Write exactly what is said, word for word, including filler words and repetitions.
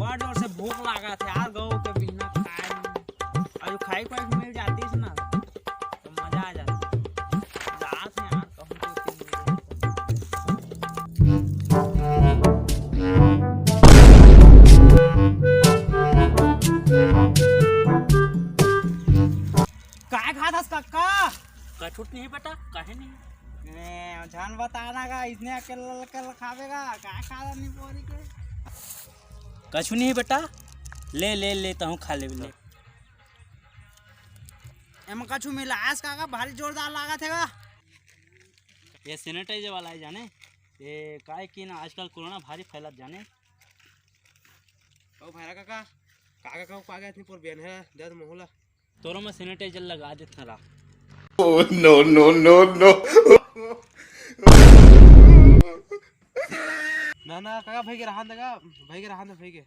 बड़ जोर से भूख लागत हे यार, गहूं के बिना खाए नहीं। अउ खाई कोई मिल जातीस ना, तो मजा आ जाता। जात हे यार, कहूं दो तीन दिन। काय खात हस कक्का? कछुट नहीं बेटा, काहे नहीं? ए, झन बताना का, इसने अकेला अकेला खावे का, काय खात हस निपोरी के? कछु नहीं बेटा, ले, ले, ले, तहूं खा ले, ले। एमा कछु मिलायस का, का भारी जोरदार लागत हे का? ये sanitizer वाला हे जाने, ये काय कि ना आजकल कोरोना भारी फैलत जाने। ओ भैरा काका, काका का पा गया इतनी पर बियान है, दे दे मोहला। तोरो में sanitizer लगा देत हरा। Oh, no, no, no, no। ना, ना, काका, भाई के रहान देगा, भाई के रहान दे, भाई के।